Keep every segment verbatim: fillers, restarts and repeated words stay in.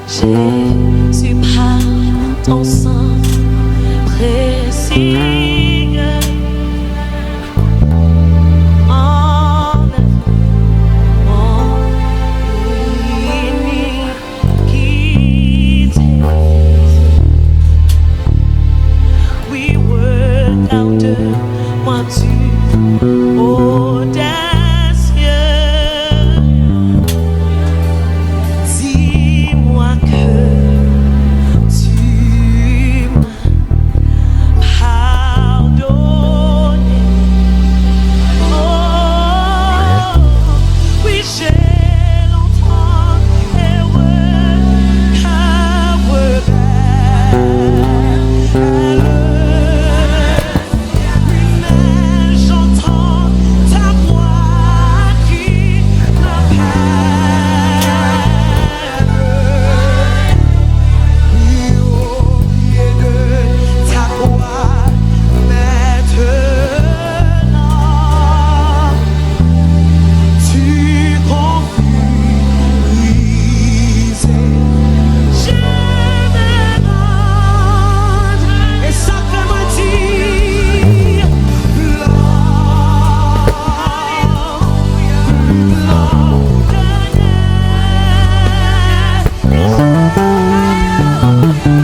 Jésus, par ton sang précieux, enlève mon iniquité. Oui, regarde-moi du haut des cieux. Dis-moi que tu m'as pardonné. Oh, oui, j'ai longtemps erré, cœur rebelle. Mais j'entends ta voix qui m'appelle. Au pied de ta croix, maintenant, tu confies. Je me rends. Et ça fait me dire, blanc, blanc que neige.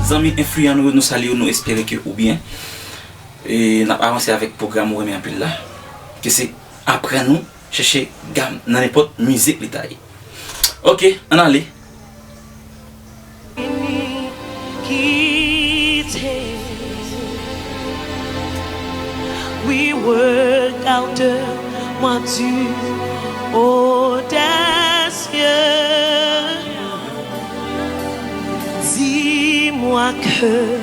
Zanmi enfliyan nou yo, nou salye w, nou espere ke ou byen. E n ap avanse avèk pwogram ou renmen anpil la, ke se aprann ou chèche gam nan nenpòt mizik li ta ye. Ok, ann ale. Iniquité. Oui, regarde-moi du haut des cieux. Dis-moi que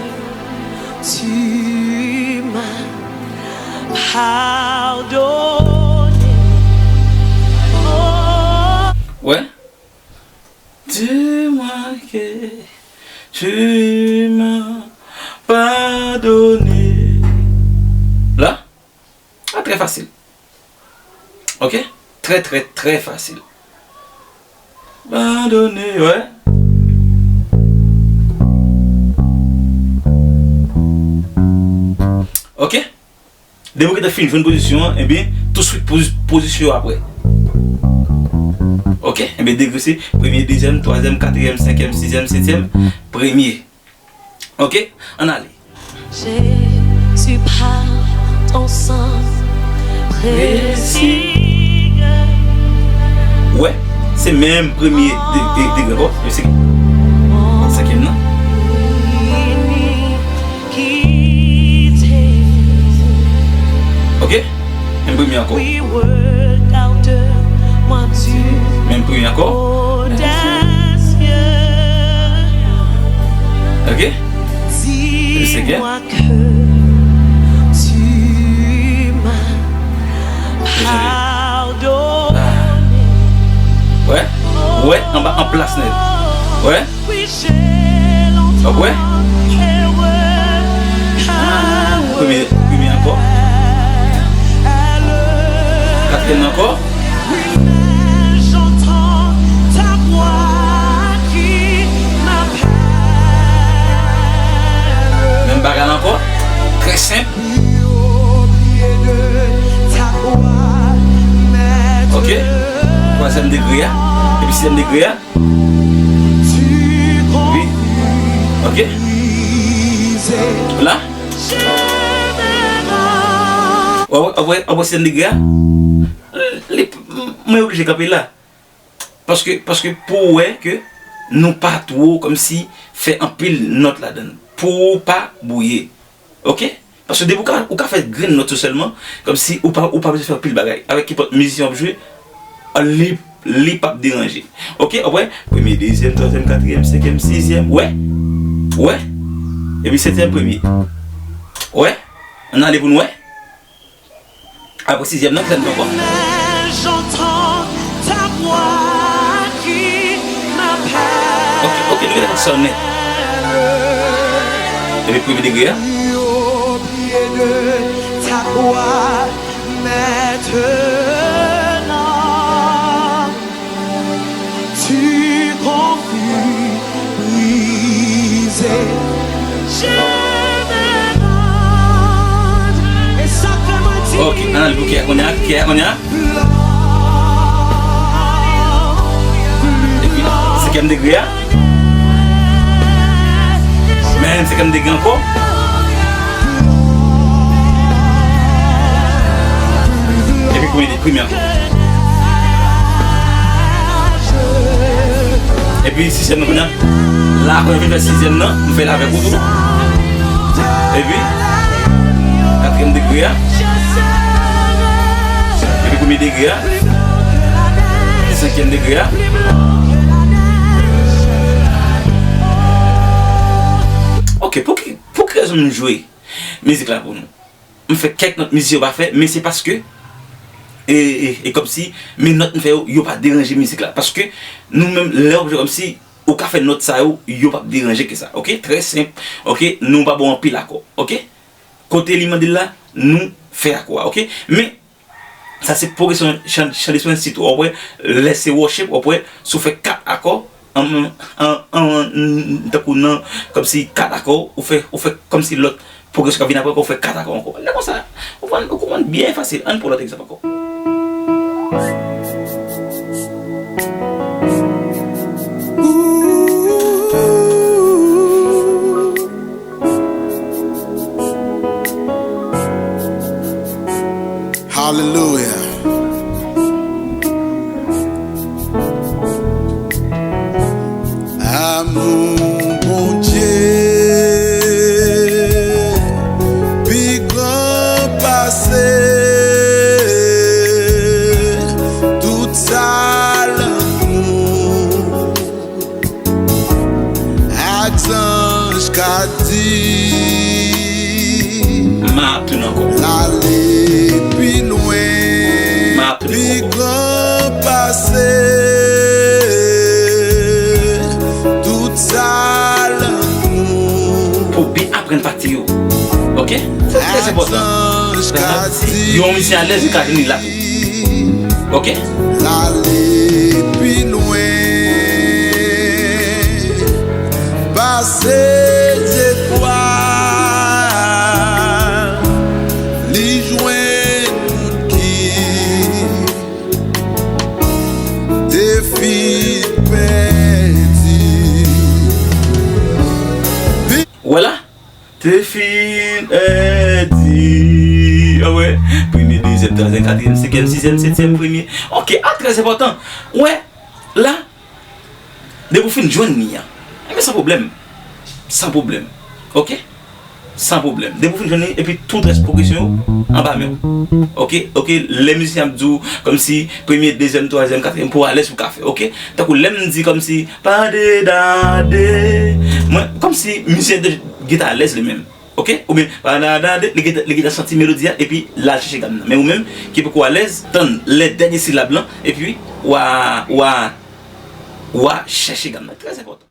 tu m'as pardonné. Oh. Ouais. Dis-moi que tu m'as pardonné. La, ah, très facile. Ok? Très, très, très facile. Pardonné, ouais. Ok? Depi w gentan fin jwenn pozisyon an, ebyen, touswit pozi-, pozisyon apre. Ok? Ebyen, degrese, premye, dezyèm, twazyèm, katriyèm, senkyèm, sizyèm, setyèm, premye. Ok? Ann ale. Jésus, par ton sang précieux. Ouais, se menm premye de-, de-, degre ankò. Se senkyèm nan. Ok? Menm premye ankò. Menm premye ankò. Ok? Epi senkyèm. Wè? Wè? Anba, an plas nèt. Wè? Donk, wè. Premye, premye ankò. Katriyèm ankò. Menm bagay la ankò. Trè senp. Degre a. Epi sizyèm degre a. Wi. Ok. La. W ap wè, w ap wè sizyèm degre a. Li, mwen oblije kanpe la. Paske, paske pou w wè ke nou pa two kòmsi fè anpil nòt ladan l. Pou w pa bwouye. Ok? Paske depi w ka, ou ka fè grenn nòt yo sèlman, kòmsi ou pa, ou pa bezwen fè anpil bagay. Avèk kenpòt mizisyen w ap jwe, li, li p ap deranje. Ok? W ap wè? Premye, dezyèm, twazyèm, katriyèm, senkyèm, sizyèm. Wè? Wè? Epi setyèm, premye. Wè? Ann ale pou n wè. Apre sizyèm nan, ki sa n fè ankò? Ok, ok, nou mete sa nèt. Epi premye degre a. Tu confus, brisé. Je me demande. E sa k fè mwen di. Ok, ann al pou kè a kounye a, kè a kounye a. Epi, senkyèm degre a. Men, senkyèm degre ankò. Epi, premye, premye ankò. Epi sizyèm nan kounye a. La, kòm m vin fè sizyèm nan, m fè l avèk ou tou. Epi, katriyèm degre a. Epi premye degre a. Senkyèm degre a. Ok, pou ki, pou ki rezon m jwe mizik la pou nou? M fè kèk nòt mizisyen yo pa fè, men se paske, e, e, e kòmsi, men nòt m fè yo, yo pa deranje mizik la. Paske nou menm, lè w ap jwe kòmsi, ou ka fè nòt sa yo, yo p ap deranje ke sa. Ok? Trè senp. Ok? Nou pa ba w anpil akò. Ok? Kote li mande l la, nou fè akò a. Ok? Men, sa se pwogresyon chan, chan de swen, sitou w ap wè, lè se worship, w ap wè, si w fè kat akò, an, an, an, tankou nan, kòmsi kat akò, ou fè, ou fè kòmsi lòt pwogresyon k ap vin apre ankò, ou fè kat akò ankò. Lè konsa, ou konprann, ou konprann byen fasil. Ann pran lòt egzanp ankò. Hallelujah. Amou Bondye pi gran pase tout sa lanmou. Ak zanj ka di, m ap tounen ankò. L ale pi lwen, m ap tounen pi ankò. Gran pase tout sa lanmou. Pou byen aprann pati yo. Ok? Sa trè enpòtan. Ak zanj ka di, yon mizisyen alèz, li ka jwenn li la tou. Ok? L ale pi lwen pase zetwal, li jwenn moun ki te fin pèdi. Ou wè la? Te fin, eh, di, ah wè. Premye, dezyèm, twazyèm, katriyèm, senkyèm, sizyèm, setyèm, premye. Ok, a, trè enpòtan. Ou wè, la, depi w fin jwenn li an, enben, san pwoblèm. San pwoblèm. Ok? San pwoblèm. Depi w fin jwenn li, epi tout rès pwogresyon yo anba men w. Ok? Ok, lè mizisyen ap di w, kòmsi, premye, dezyèm, twazyèm, katriyèm, pou alèz pou w ka fè. Ok? Tankou lè m di kòmsi, pa dedade. Mwen, kòmsi mizisyen de gita alèz li menm. Ok? Oubyen, pa dedade, li gentan, li gentan santi melodi a, epi l al chèche gam nan. Men ou menm, ki poko alèz, tann lè dènye silab lan, epi w a, w a, w a chèche gam nan. Trè enpòtan.